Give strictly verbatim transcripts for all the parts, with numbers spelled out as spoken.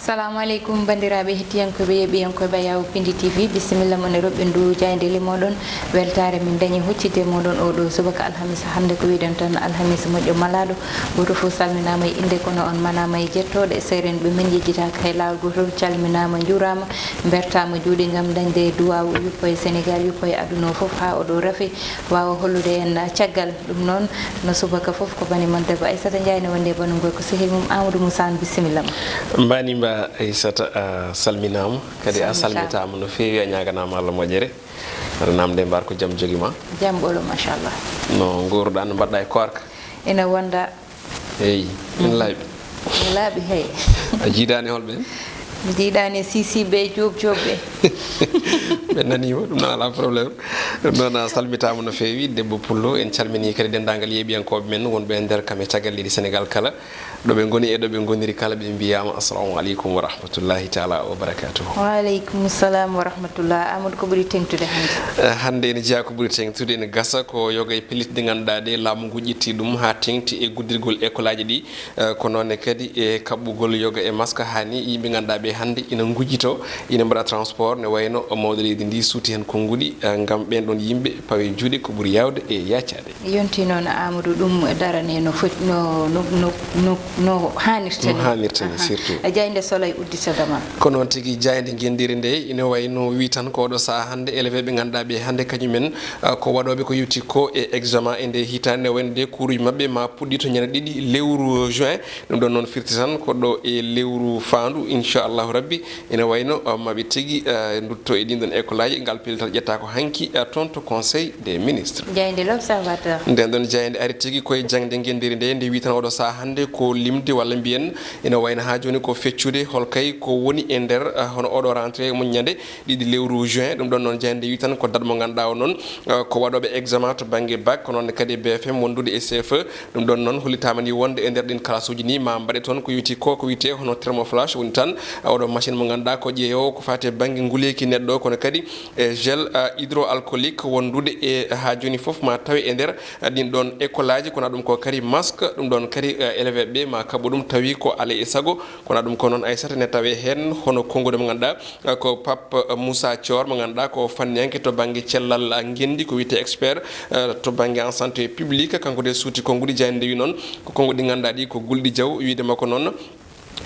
Salamu aleykum, banndiraaɓe hettiyankooɓe, yeeɓiyankooɓe Ayaw Pindi T V, bisimilla mon e roɓɓindu jaaynde limoɗon. Weltaare min dañi huccitde e moɗon oo ɗoo subaka alhamisa. Hannde ko wiɗen tan alhamisa moƴƴo malaaɗo. Gooto fof salminaama e innde, kono on manaama e jettooɗe. Seerenɓe men yejjitaaka hay laawol gootol, calminaama, njuuraama, mbertaama juuɗe ngam dañde duwaawu, yuppo e Senegaal, yuppo e aduna o fof, haa o ɗoo rafi, waawa hollude en caggal. Ɗum noon, no subaka fof, ko bani mon debbo Aissata Ndiaye ne wondi e banndungol ko sehil mum Amadou Moussa Anne, bisimilla ma. Mbani mba Aissata, a salminaama, kadi a Salmitaama. Salmitaama no feewi, a ñaaganaama Allah moƴƴere. Aɗa naamnde mbar ko jam jogi ma? Jam ɓolo, machallah. No nguurɗaa, no mbaɗɗaa e koorka? Ina wonda. Eyi, ina laaɓi. Ina laaɓi, hey. A jiidaani hol ɓeen? Mi jiidaani e Sisi ɓe, Joob Joob ɓe. Ɓe naniima, ɗum noon alaa problème. Ɗum noon a salmitaama no feewi, debbo pullo. En calminii kadi denndaangal yeeɓiyankooɓe men wonɓe e nder kam e caggal leydi Senegaal kala. Ɗo ɓe ngoni e ɗo ɓe ngoniri kala, ɓe mbiyaama assalamu aleykum wa rahmatullahi taala wa barakatuhu. Wa aleykum salam wa rahmatullah. Amadou, ko ɓuri teŋtude hannde? Eh, hannde ene jeyaa ko ɓuri teŋtude, ene gasa ko yoga e pellitte ɗe ngannduɗaa ɗe laamu ngu ƴetti ɗum haa teŋti e guddirgol école aji ɗi. Eh, ko noon ne kadi e kaɓɓugol yoga e masque, haa ni yimɓe ngannduɗaa ɓe hannde ina ngujjito, ina mbaɗa transport, ne wayno mawɗo leydi ndi suuti heen konnguɗi, eh, ngam ɓeen ɗoon yimɓe pawe juuɗe ko ɓuri yaawde e yaacaade. Yonti noon, Amadou, ɗum darane no foti, no, no, no, no, no haanirta ni. No haanirta ni, aha, surtout. E jaaynde Soleil uddita damal. Ko noon tigi, jaaynde ngenndiri nde ina wayno wi tan ko oɗo sahaa hannde, élève ɓe ngannduɗaa ɓe hannde kañumen, ah, ko waɗooɓe ko yowti ko e examen e nde hitaande, ne wayno nde kuuruuji maɓɓe ma puɗɗito ñande ɗiɗi lewru juin. Ɗum ɗoon noon firti tan ko ɗo e lewru faandu, inchallahu rabbi. Ina wayno, uh, maɓe tigi, uh, ndutto e ɗin ɗon école aji, ngal pellital ƴetta ko hanki, uh, toon to Conseil des ministres. Jaaynde L'Observateur. Nden ɗon jaaynde ari tigi koye jaŋde ngenndiri nde, nde wi tan oɗo sahaa hannde ko limde walla mbiyen ina wayno haa jooni ko feccude hol kay ko woni e nder, uh, hono oɗo rentrée mo ñande ɗiɗi lewru juin. Ɗum ɗon noon jaaynde wi tan ko date mo ngannduɗaa o noon, uh, ko waɗooɓe examen to bannge bac, ko noon kadi e B F M wondude e C F E. Ɗum ɗon noon hollitaama ni wonde e nder ɗin kalasuuji ni ma mbaɗe toon ko yowti ko, ko wiyetee hono thermoflash woni tan, ah, oɗo machine mo ngannduɗaa ko ƴeewo ko faati e bannge nguleeki neɗɗo, kono kadi e gel, ah, hydroalcoolique wondude e haa jooni fof ma tawe e nder, ah, ɗin ɗon école aji, kono ɗum ko kadi masque, ɗum ɗon kadi, ah, élève ɓe ma kaɓɓo ɗum tawi ko alaa e sago, kono ɗum ko noon Aissata ne tawe heen hono konnguɗi mo ngannduɗaa, ah, ko Pape Moussa Thior mo ngannduɗaa ko fanniyanke to bannge cellal, ah, ngenndi ko wiyetee expert, ah, to bannge en santé publique, kanko de suuti konnguɗi jaaynde wi noon ko konnguɗi ngannduɗaa ɗi ko gulɗi jaw, wiyde makko noon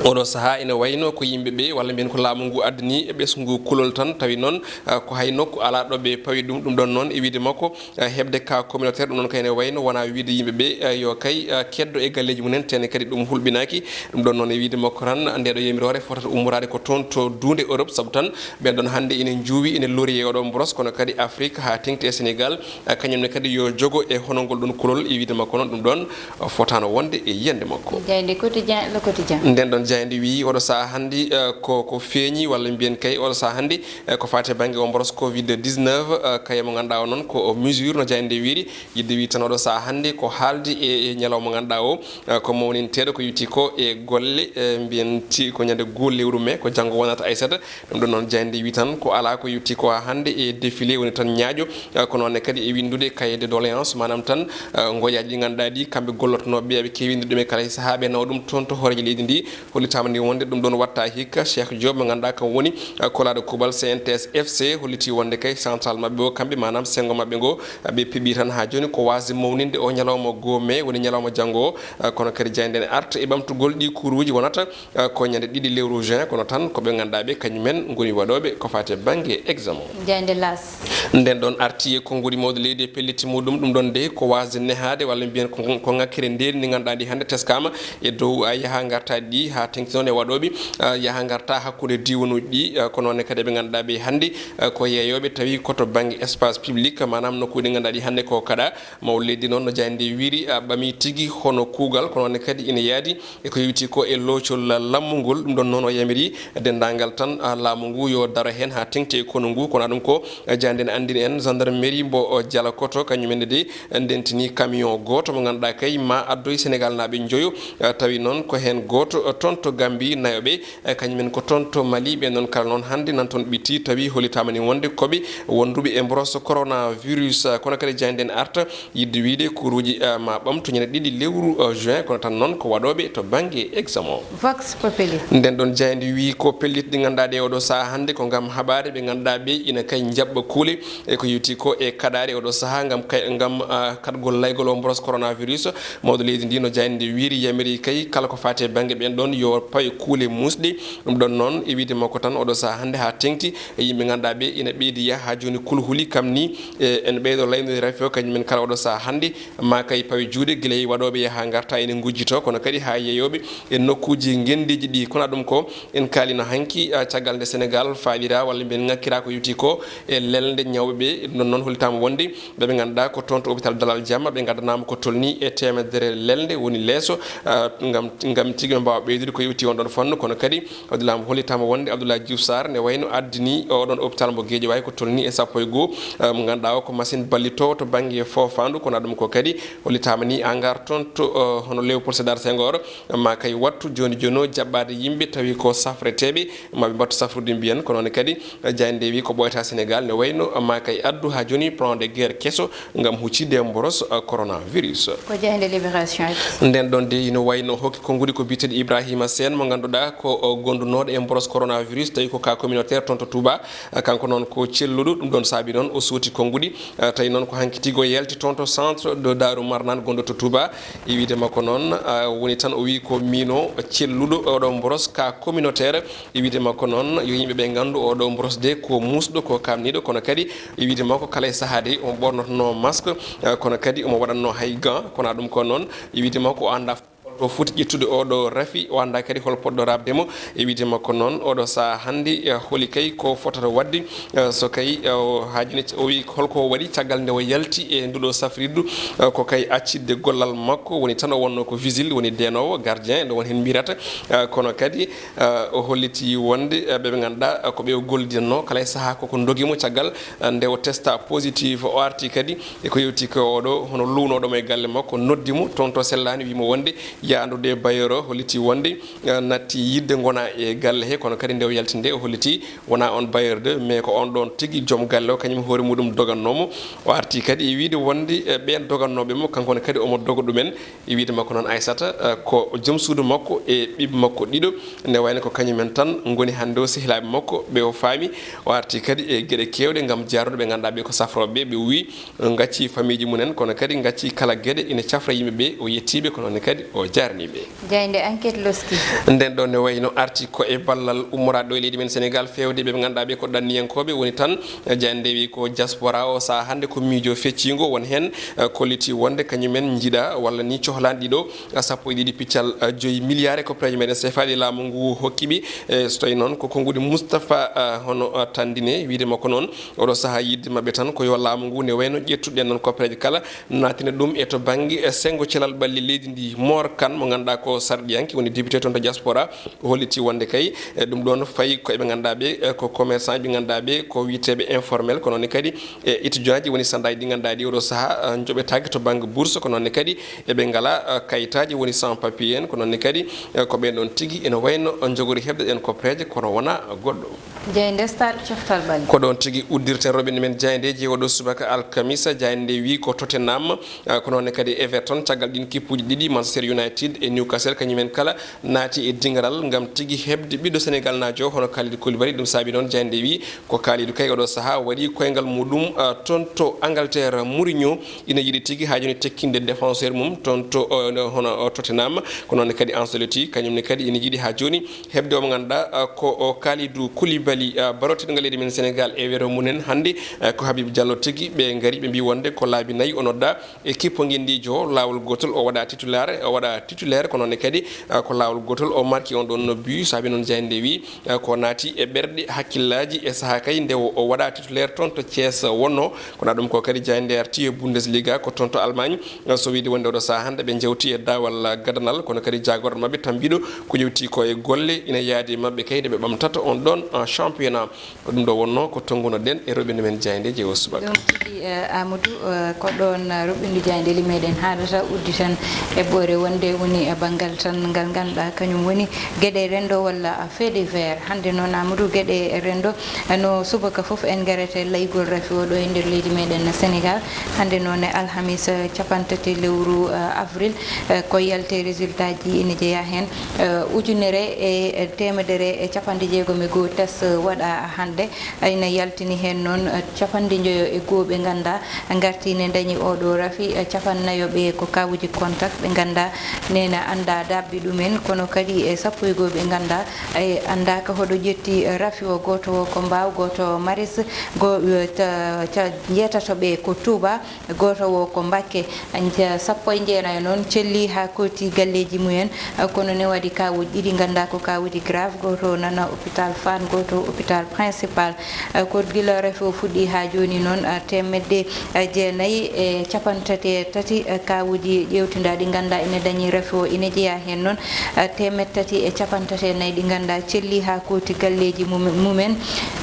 oɗo sahaa ina wayno ko yimɓe ɓe walla mbiyen ko laamu ngu addani ɓesngu kulol tan tawi noon, ah, ko hay nokku alaa ɗo ɓe pawi ɗum, ɗum ɗon noon e wiyde makko, eh, heɓde cas communautaire, ɗum noon kay ne wayno wona wiyde yimɓe ɓe, eh, yo kay, eh, keddo e galleeji mum en, tene kadi ɗum hulɓinaaki. Ɗum ɗon noon e wiyde makko tan, nde ɗo yamiroore fotata ummoraade ko toon to duunde Europe, sabu tan ɓeen ɗon hannde ina njuuwi, ina lori e oɗo mboros, kono kadi Afrique haa teŋti e Sénégal, eh, kañum ne kadi yo jogo e hono ngol ɗon kulol e wiyde makko noon, ɗum ɗon, eh, fotaano wonde e yiyannde makko. Jaaynde Quotidien, Le Quotidien. Nden ɗon jaaynde wiyi oɗo sahaa hannde, eh, ko, ko feeñi walla mbiyen kay oɗo sahaa hannde, eh, ko faati e bannge o mboros covid dix-neuf, eh, kaye mo ngannduɗaa o noon ko o mesure no jaaynde wiiri, yidde wi tan oɗo sahaa hannde ko haalde e, e ñalawma mo ngannduɗaa o, eh, ko mawninteeɗo ko yowti ko e golle, eh, mbiyen ti ko ñande goo lewru mai, ko janngo wonata Aissata. Ɗum ɗon noon jaaynde wi tan ko alaa ko yowti ko haa hannde e défilé woni tan ñaaƴo, eh, ko noon ne kadi e winndude cahier de doléance, maanaam tan, eh, ngoƴaaji ɗi ngannduɗaa ɗi kamɓe gollotonooɓe ɓe, eɓe keewi winndude ɗum e kala e sahaa, ɓe nawa ɗum toon to hooreejo leydi ndi. Hollitaama ni wonde ɗum ɗon watta hikka. Cheikh Diop mo ngannduɗaa kam woni, eh, kolaaɗo kuuɓal C N T S F C, hollitii wonde kay central maɓɓe o, kamɓe maanaam senngo maɓɓe ngo, eh, ɓe piɓi tan haa jooni ko waasde mawninde o ñalawma goo mai woni ñalawma janngo o, eh, kono kadi jaaynde ne arta e ɓamtugol ɗi kuuruuji wonata, eh, ko ñande ɗiɗi lewru juin, kono tan ko ɓe ngannduɗaa ɓe kañum en ngoni waɗooɓe ko faati e bannge examen. Jaaynde L'As. Nden ɗon arti e konnguɗi mawɗo leydi e pellitte muɗum, ɗum ɗon de ko waasde nehaade walla mbiyen ko, ko ŋakkere ndeeri ndi ngannduɗaa ndi hannde teskaama e dow, ah, yaha ngartaaɗi ɗi haa teŋti noon e waɗooɓe, ah, yaha ngarta hakkunde diiwanuuji ɗi, ah, ko noon ne kadi ɓe ngannduɗaa ɓe hannde, ah, ko yeeyooɓe tawi ko to bannge espace public, maanaam nokkuuji ɗi ngannduɗaa ɗi hannde ko kaɗa. Mawɗo leydi noon no jaaynde nde wiiri, ah, ɓami tigi hono kuugal, ko noon ne kadi ina yaadi e ko yowiti ko e loocol lammungol. Ɗum ɗon noon o yamiri denndaangal tan, ah, laamu ngu yo daro heen haa teŋti e konu ngu. Kono ɗum ko, eh, jaaynde ne anndini en gendarmerie mbo, oh, Jalakoto, kañum en de ndentini camion gooto mo ngannduɗaa kay ma addoy Senegal naaɓe njoyo, eh, tawi noon ko heen gooto, eh, toon to Gambie, nayoɓe, eh, kañumen ko toon to Mali, ɓe noon kala noon hannde nan toon ɓitti, tawi hollitaama ni wonde koɓe wonduɓe e mboros coronavirus. Kono kadi jaaynde nden arta yiɗde wiyde kuuruuji, eh, ma ɓamtu ñande ɗiɗi lewru, eh, juin, kono tan noon ko waɗooɓe to bannge examen. Vox Populi. Nden ɗon jaaynde wi ko pellitte ɗi ngannduɗaa ɗe oɗo sahaa hannde ko ngam haɓaade ɓe ngannduɗaa ɓe ina kay njaɓɓa kuule e ko yowti ko e kaɗaare oɗo sahaa ngam kay, ngam, ah, kaɗgol laygol o mboros coronavirus. Mawɗo leydi ndi no jaaynde nde wiiri yamiri kay kala ko faati e bannge ɓeen ɗoon yo pawe kuule muusɗe. Ɗum ɗoon noon e wiyde makko tan oɗo sahaa hannde haa teŋti e yimɓe ngannduɗaa ɓe ina ɓeydi yaha haa jooni kulhuli kam ni, e ene ɓeydo laynude rafi o kañum en kala oɗo sahaa hannde ma kay pawe juuɗe gila e waɗooɓe yaha ngarta ene ngujjito kono kadi haa yeeyooɓe e nokkuuji ngenndiiji ɗi. Kono ɗum ko en kaalino hanki, ah, caggal nde Senegaal faalira walla mbiyen ŋakkira ko yowti ko e lelnde ñawɓe ɓe. Ɗum ɗoon noon hollitaama wonde ɓe ɓe ngannduɗaa ko toon to hôpital Dalal Jamma ɓe ngaddanaama ko tolni e teemedere lelnde woni leeso, ah, ngam, ngam tigi ɓe mbaawa ɓeydude ko yowti on ɗon fannu. Kono kadi hollitaama wonde Abdoulaye Diouf Sarr ne wayno addini oɗon hôpital mo Guédiawaye ko tolni e sappo e goo, ah, mo ngannduɗaa o ko machine ballitoowo to bannge foofaandu. Kono ɗum ko kadi hollitaama ni hangar toon to, ah, hono Léopold Sédar Senghor ma kay wattu jooni jooni o jaɓɓaade yimɓe tawi ko safreteeɓe ma ɓe mbattu safrude mbiyen. Kono noon kadi jaaynde nde wi ko ɓooyata Senegaal ne wayno ma kay addu haa jooni plan de guerre keso ngam huccitde e mboros, uh, coronavirus. Ko jaaynde Libération. Nden ɗon de ino wayno hokki konnguɗi ko biyeteeɗo Ibrahima Sène mo ngannduɗaa ko, uh, gondunooɗo e mboros coronavirus tawi ko cas communautaire toon to Touba. Uh, kanko noon ko celluɗo, ɗum ɗoon saabi noon o sooti konnguɗi. Uh, tawi noon ko hanki tigi o yalti toon to centre de Darou Marnane gonɗo to Touba. E wiyde makko noon, uh, woni tan o wi ko miino celluɗo oɗo mboros cas communautaire. E wiyde makko noon, yo yimɓe ɓe nganndu oɗo mboros de ko muusɗo, ko kaamniiɗo, kono kadi e wiyde makko kala e sahaa de omo ɓornotonoo masque, eh, kono kadi omo waɗatnoo hay gant. Kono ɗum ko noon, e wiyde makko o anndaa holto foti ƴettude oɗo rafi, o anndaa kadi hol poɗɗo raɓde mo. E wiyde makko noon, oɗo sahaa hannde, eh, holi kay ko fotata waɗde, eh, so kay, eh, o haajini o wi holko o waɗi caggal nde o yalti e nduɗo safrirdu, eh, ko kay accitde gollal makko, woni tan o wonnoo ko vigile, woni deenoowo, gardien, nde won heen mbiyata, eh, kono kadi, eh, o holliti wonde, eh, ɓe ɓe ngannduɗaa, eh, ko ɓe o gollidinnoo kala e sahaa koko ndogi mo caggal, eh, nde o testa positif, o arti kadi e ko yewti ko oɗo hono luwnooɗo mo e galle makko, noddi mo toon to sellaani, wii mo wonde yaa anndude e bailleur o, holliti wonde, eh, natti yiɗde ngona e galle he, kono kadi nde o yalti nde o holliti wonaa on bailleur de, mais ko on ɗoon tigi joom galle o, kañum hoore muɗum dogannoo mo. O arti kadi e wiyde wonde, eh, ɓeen dogannooɓe mo, kanko ne kadi omo doga ɗumen. E wiyde makko noon Aissata, eh, ko joom suudu makko e ɓiɓɓe makko ɗiɗo, nde wayno ko kañum en tan ngoni hannde o sehilaaɓe makko ɓe o faami. O arti kadi e geɗe keewɗe ngam jaarude ɓe ngannduɗaa ɓe ko safrooɓe ɓe, ɓe o wi, eh, ngacci famiiji mumen, kono kadi ngacci kala geɗe ina cafra yimɓe ɓe, o yettiiɓe, kono noon kadi o jaarniiɓe. Jaaynde Enquête loski. Nden ɗo ne wayno arti ko e ballal ummoraaɗo e leydi men Senegaal feewde ɓe ɓe ngannduɗaa ɓe ko ɗanniyankooɓe woni tan, eh, jaaynde wi ko diaspora o sahaa hannde ko miijo fecciingo won heen, eh, kolliti wonde kañum en njiɗa walla ni cohlaani ɗiɗo, eh, sappo e ɗiɗi piccal, eh, joyi milliard e koppareeje meɗen seefaaɗi laamu ngu hokki ɓe, eh, so tawi noon ko konnguɗi Moustapha, eh, hono, eh, Tandine wiyde makko noon oɗo sahaa yiɗde maɓɓe tan ko yo laamu ngu ne wayno ƴettuɗen noon koppareeje kala naatina ɗum e to bannge, eh, senngo celal ɓalli leydi ndi. Mor Kane mo ngannduɗaa ko sarɗiyanke woni député toon to diaspora, o holliti wonde kay, eh, ɗum ɗoon fayi ko eɓe ngannduɗaa ɓe, eh, ko commerçant ɓe ngannduɗaa ɓe ko wiyeteeɓe informel, kono noon kadi e étudiant ji woni sandaaji ɗi ngannduɗaa ɗi oɗo sahaa, eh, njoɓetaake to bannge bourse, kono noon kadi eɓe ngala, eh, kayitaaji woni sans papier en, kono noon kadi, eh, ko ɓeen ɗoon tigi ene wayno njogori heɓde ɗeen koppareeje kono wonaa goɗɗo. Jaaynde Stade coftal ɓalli. Ko ɗoon tigi uddirten roɓɓe men jaayndeeji e oɗo subaka alkamisa. Jaaynde nde wi ko Tottenham, ah, ko noon ne kadi Everton, caggal ɗiin kippuuji ɗiɗi, Manchester United e Newcastle, kañum en kala naati e diŋgaral ngam tigi heɓde ɓiɗɗo Senegal naajo hono Kalidou Koulibaly. Ɗum saabi noon jaaynde nde wi ko Kalidou kay oɗo sahaa waɗi koyngal muɗum, ah, toon to Angleterre. Mourinho ina yiɗi tigi haa jooni tekkinde défenseur mum toon to, oh, hono, oh, Tottenham. Ko noon ne kadi Ancelotti, kañum ne kadi ina yiɗi haa jooni heɓde o mo ngannduɗaa, ah, ko o Kalidou Koulibaly, ah, barotinɗo leydi men Senegal e wiyetee mum en hannde, ah, ko Habib Diallo tigi. Ɓe ngari ɓe mbii wonde ko laabi nayi o noddaa e kippo ngenndiijo o, laawol gootol o waɗa titulaire, o waɗa titulaire, ko noon ne kadi, ah, ko laawol gootol o marki on ɗoon no but, saabi noon jaaynde nde wi, ah, ko naati e ɓerɗe hakkillaaji e sahaa kay nde o, o waɗa titulaire toon to Thiès wonnoo. Kono ɗum ko kadi jaaynde arti e Bundesliga ko toon to Allemagne. So wiyde wonde oɗo sahaa hannde ɓe njewti e daawal gadanal, kono kadi jaagorɗo maɓɓe tambiiɗo ko yewti ko e golle ina yaadi e maɓɓe kay nde ɓe ɓamtata on ɗoon, ah, championnat. Ko ɗum ɗo wonnoo ko tonngunoɗen e roɓɓindu men jaayndeeji e oo subaka. Ɗum tigi, eh, Amadou, eh, ko ɗoon, eh, roɓɓindu jaayndeeli meɗen haaɗata udditan eɓɓoore wonde Woni e banngal tan ngal ngannduɗaa kañum woni geɗe renndo walla fait divers. Hannde noon, Amadou, geɗe renndo, no subaka fof en ngarete laygol rafi o ɗo e nder leydi meɗen Sénégal. Hannde noon e alhamis, eh, capantati lewru, eh, avril, eh, ko yalte résultat ji ina jeyaa heen, eh, ujunere e teemedere e capanɗe jeegom e goo test waɗaa hannde. Ina yaltini heen noon, eh, capanɗe njoyo e goo ɓe nganndaa ngartii ne ndañi oɗo rafi, eh, capannayo ɓe ko kawuji contact ɓe nganndaa ne na anndaa daɓɓi ɗumen, kono kadi e sappo e goo ɓe nganndaa e anndaaka hoɗo ƴetti, eh, rafi o. Gooto o ko Mbaaw, gooto Maris, go, eh, ta, ta, njeetato ɓe ko Touba, gooto o ko Mbakke. Nja-, sappo e jeenayo noon celli haa kooti galleeji mumen, eh, kono ne waɗi kawuji ɗiɗi nganndaa ko kawuji grave, gooto o nana hôpital Fann, gooto o hôpital principal. Eh, ko gila rafi o fuɗɗi haa jooni noon, eh, teemedde, eh, jeenayi e capantati e tati, eh, kawuji ƴeewtindaaɗi nganndaa ina dañi rafi o, ina jeyaa heen noon, eh, teemedde tati e capantati e nayi ɗi nganndaa celli haa kooti galleeji mum-, mumen.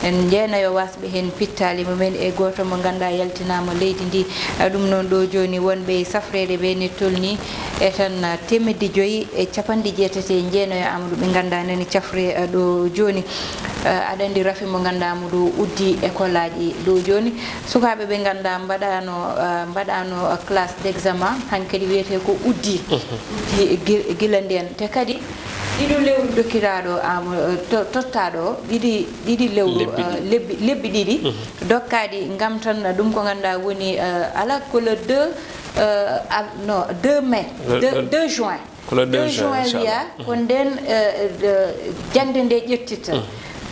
En jeenayo wasɓe heen pittaali mumen e gooto mo nganndaa yaltinaama leydi ndi. Eh, ɗum noon ɗo jooni wonɓe e safreede ɓe ne tolni e tan, eh, teemedde joyi e capanɗe jeetati e jeenayo Amadou ɓe nganndaa nani cafre, eh, ɗo jooni. Eh, aɗa anndi rafi mo nganndaa mo ɗo uddi école aji ɗo jooni. Sukaaɓe ɓe nganndaa mbaɗaano, eh, mbaɗaano classe d'examen, hankadi wiyetee ko uddi. Uddi gi-, gila ndeen. Te kadi ɗiɗo lewru dokkiraaɗo, am, eh, to-, tottaaɗo o, ɗiɗi, ɗiɗi lewru, lebbi eh, ɗiɗi. Lebbi, lebbi ɗiɗi dokkaaɗi ngam tan ɗum ko nganndaa woni, eh, ala ko le deux, eh, av-, non, deux mai, le, deux, le, deux juin. Ko le deux juin, deux juin, inchallah. Wiya ko ndeen, eh, eh, jaŋde nde ƴettitta.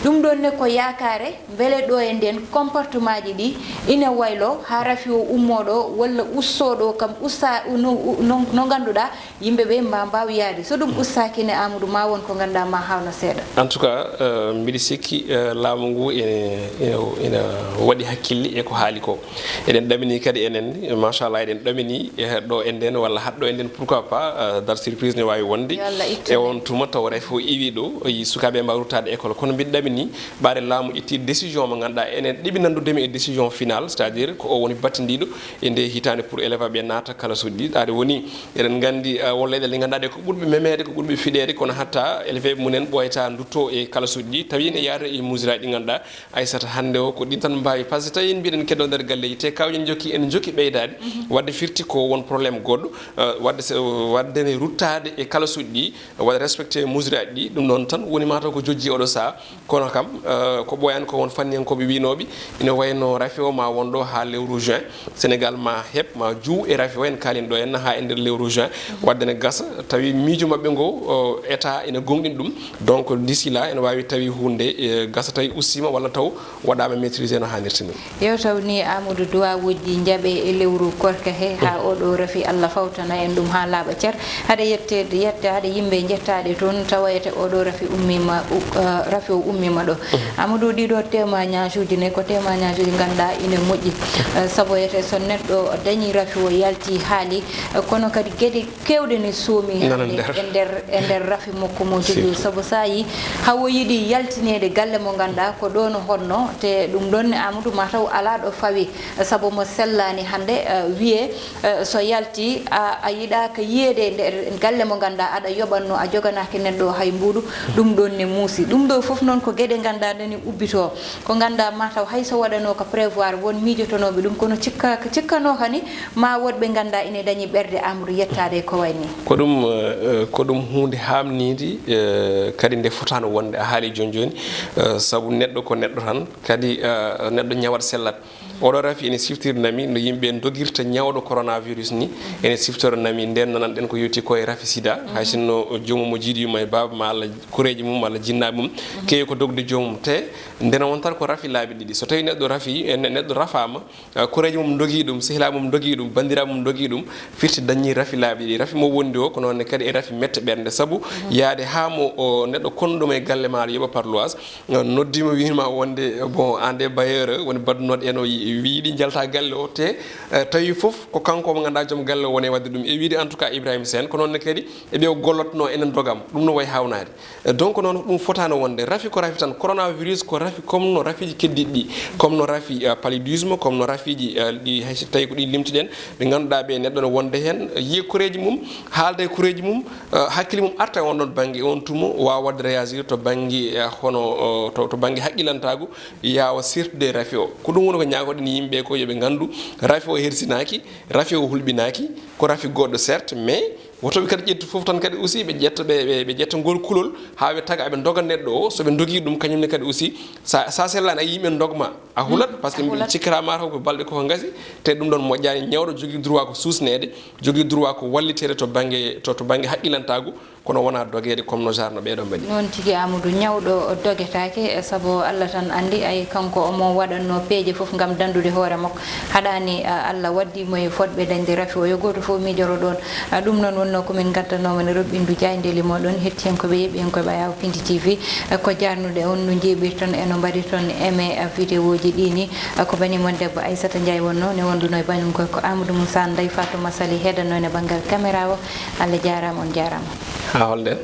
Ɗum ɗoon ne ko yaakaare, mbele ɗo e ndeen comportement ji ɗi ina waylo haa rafi o ummooɗo walla ussooɗo kam ussa, no, no, no ngannduɗaa yimɓe ɓe mba mbaaw yaade. So ɗum ussaaki ne, Amadou, ma won ko ngannduɗaa ma hawna seeɗa. En tout cas, eh, mbiɗa sikki, eh, laamu ngu ene, ene, ene waɗi hakkille e ko haali ko. Eɗen ɗamini kadi enen, machallah, eɗen ɗamini e ɗo e nden walla haɗɗo e nden, pourquoi pas, eh, date surprise ne waawi wonde. Yo Allah ittu. E on tuma taw rafi o iwi ɗo, o yi sukaaɓe mbaw ruttaade école. Kono mbiɗa ɗamini, ɓaade laamu itti décision mo ngannduɗaa enen ɗiɓi nanndudemi e décision finale, c'est-à-dire ko o woni battindiiɗo e nde hitaande pour élève ɓe naata kalasuuji ɗi. Aade woni, eɗen nganndi, eh, won leyɗeele ɗe ngannduɗaa ɗe ko ɓurɓe memeede, ko ɓurɓe fiɗeede, kono hatta élève mumen ɓooyata ndutto e kalasuuji ɗi, tawi ne yaada e mesure aji ɗi ngannduɗaa Aissata, hannde o ko ɗin tan mbaawi, par ce que tawi en mbiɗen keddo nder galleeji, te kawje en jokki, en jokki ɓeydaade, waɗde firti ko won problème goɗɗo, eh, waɗde se, waɗde ne ruttaade e kalasuuji ɗi, waɗa respecté mesure aji ɗi, ɗum noon tan woni mataw ko jojji oɗo saha. Kono kam, eh, ko ɓooyaani ko won fanniyankooɓe wiynooɓe, ina wayno rafi o ma won ɗo haa lewru juin, Sénégal ma heɓ, ma juuw e rafi o, en kaalin ɗo henna haa e nder lewru juin. Waɗde ne gasa, tawi miijo maɓɓe ngo, o, État ina gomɗini ɗum. Donc, d'ici là, ene waawi tawi huunde, eh, gasa tawi ustiima walla taw waɗaama maîtrisé no haanirta ni. Yo taw ni, Amadou, duwawuuji njaɓe e lewru korka he, haa oɗo rafi Allah fawtana en ɗum haa laaɓa cer. Haɗa yette, yetta, haɗa yimɓe njettaaɗe toon, tawa ete oɗo rafi ummiima, u-, eh, rafi o ummiima ɗo. Amadou, ɗiɗo témoignage uji ne ko témoignage uji ngannduɗaa ina moƴƴi. Eh, sabu ete so neɗɗo dañi rafi o yalti haali, eh, kono kadi geɗe keewɗe ne soomi hannde e nder, e nder rafi makko mo jogii. Sabu so a yii, hawo yiɗi yaltineede galle mo ngannduɗaa ko ɗo no honno, te ɗum ɗoon ne Amadou mataw alaa ɗo fawi, sabu mo sellaani hannde, eh, wiyee, eh, so yalti, a, a yiɗaaka yiyeede e nder galle mo ngannduɗaa aɗa yoɓatno, a joganaaki neɗɗo hay mbuuɗu, ɗum ɗoon ne muusi. Ɗum ɗo fof noon ko geɗe ngannduɗaa nani ubbitoo, ko ngannduɗaa mataw hay so waɗanoo ko prévoir won miijotonooɓe ɗum, kono cikka, cikkanoo kani ma woɗɓe ngannduɗaa ina dañi ɓerɗe Amadou yettaade e ko wayi ni. Ko ɗum, eh, eh, ko ɗum huunde haamniinde, eh, kadi nde fotaano wonde, a haali jooni jooni, eh, sabu neɗɗo ko neɗɗo tan, kadi, eh, neɗɗo ñawat sellat. Oɗo rafi ene siftirnami no yimɓe dogirta ñawɗo coronavirus ni, ene siftoranami nden nananɗen ko yowti ko e rafi sida, hay sinno joomum mo jiiɗi yumma e baaba ma Allah koreeji mum walla jinnaaɓe mum, keewi ko dogde joomum. Te ndena won tan ko rafi laabi ɗiɗi. So tawi neɗɗo rafi, e ne-, neɗɗo rafaama, eh, koreejo mum dogii ɗum, sehilaaɓe mum dogii ɗum, banndiraaɓe mum dogii ɗum, firti dañii rafi laabi ɗiɗi. Rafi mo wondi o, ko noon ne kadi e rafi mette ɓernde. Sabu yaade haa mo o neɗɗo konɗo mo e galle ma aɗa yoɓa par luwaas, eh, noddiima wiima wonde, bon, an de bailleur woni baddunooɗo en o yi-, wiiɗi njalta galle o, te, eh, tawi fof ko kanko mo ngannduɗaa joom galle o woni e waɗde ɗum. E wiide en tout cas Ibrahima Sène, ko noon ne kadi e ɓe o gollotnoo enen dogam. Ɗum no wayi haawnaade. Eh, donc noon ɗum fotaano wonde. Rafi ko rafi tan, coronavirus ko rafi comme no rafiiji keddiiɗi ɗi, comme no rafi, eh, paludisme, comme no rafiiji, eh, ɗi, hay so tawi ko ɗi limtuɗen, ɓe ngannduɗaa ɓe, neɗɗo no wonde heen, eh, yiya koreeji mum, haalda e koreeji mum, eh, hakkille mum arta e on ɗon bannge, on tuma waawa waɗde réagir to bannge, eh, hono, oh, to, to bannge haqqilantaagu, yaawa sirtude e rafi o. Ko ɗum woni ko ñaagoɗen yimɓe ko yo ɓe nganndu rafi o hersinaaki, rafi o hulɓinaaki, ko rafi goɗɗo certes, mais woto ɓe kadi ƴettu fof tan kadi aussi ɓe ƴetta, ɓe, ɓe, ɓe ƴetta ngol kulol haa ɓe taga aɓe ndoga neɗɗo o, so ɓe ndogi ɗum kañum ne kadi aussi sa, sa sellaani a yimɓe ndogma a hulat, parce que mbiɗa cikkata mataw ko balɗe koko ngasi, te ɗum ɗon moƴƴaani. Ñawɗo jogii droit ko suusneede, jogii droit ko walliteede to bannge, to, to bannge haqqilantaagu, kono wonaa dogeede comme no genre no ɓeeɗo mbaɗi. Noon tigi, Amadou, ñawɗo dogetaake, e sabu Allah tan anndi, ay kanko omo waɗatno peeje fof ngam danndude hoore makko. Haɗaani, a, Allah waddi mo e fotɓe dañde rafi o, yo gooto fof miijoro ɗoon. A, ɗum noon wonnoo ko min ngaddanoo mon e roɓɓindu jaayndeeli mooɗon, hettiyankooɓe, yeeɓiyankooɓe Ayaawo Pindi T V. A, ko jaarnude on no njeeɓirton e no mbaɗirton aimé, a, vidéoji ɗi ni. A, ko bani mon debbo Aissata Ndiaye wonnoo, ne wonduno e banum gorko Amadou Moussa, Ndeye Fatou Massaly heedanno ne banngal caméra o. Allah jaaraama, on jaaraama. Haa holde?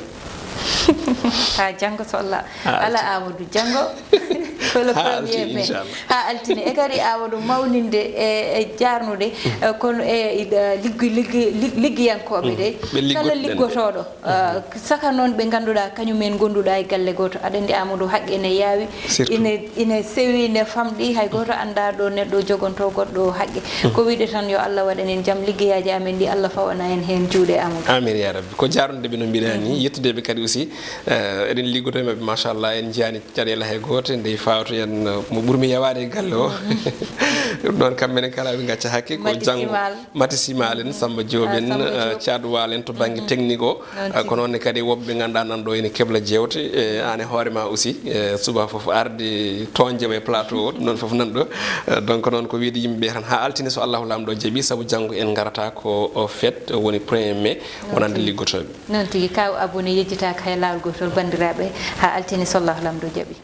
Haa janngo so Allah. Haa Ala altine. Amadou, janngo. Ko le Haa premier altine, mai. Inchallah. Haa altine. E kadi Amadou mawninde e, e jaarnude, e, kono e, e, liggi-, liggi-, lig-, liggiyankooɓe Mm. de. Ɓe Kala liggoto ɗen. liggotooɗo, eh, saka noon ɓe ngannduɗaa kañum en ngonduɗaa e galle gooto. Aɗa anndi Amadou haqqe ne yaawi, Surtout. ine, ine sewi, ne famɗi, hay gooto anndaa ɗo neɗɗo jogonto goɗɗo haqqe. Ko wiɗe tan yo Allah waɗan en jam, liggeyaaji amen ɗi Allah fawana en heen juuɗe Amadou. Amin ya rabbi. Ko jaarnude ɓe no mbiɗa ni, yettude ɓe kadi aussi. Eh, eɗen liggodo e maɓɓe, machallah, en njiyaani caɗeele hay gooto, nde fawto en, eh, mo ɓurmi yawaade e galle o. Ɗum ɗon kam menen kala ɓe ngacca hakke, ko Mati janngo. Simal. Mati Simal en, Samba Diop Ah, en, Samba eh, Diop. Thiat Wal en to bannge technique o. Noon Ah, tigi. Ko noon ne kadi woɓɓe ɓe ngannduɗaa nan ɗo ene kebla jeewte, eh, aan e hoore ma aussi, eh, suba fof arde toñde e plateau o, ɗum noon fof nan ɗo. Eh, donc noon ko wiide yimɓe ɓe tan haa altine so Allahu Laamɗo jaɓi, sabu janngo en ngarata ko o fête, woni premier mai, Noon wonande tigi. liggotooɓe. Noon tigi, kaw abonné yejjitaaka hay laawol gootol, banndiraaɓe, haa altine so Allahu Laamɗo jaɓi.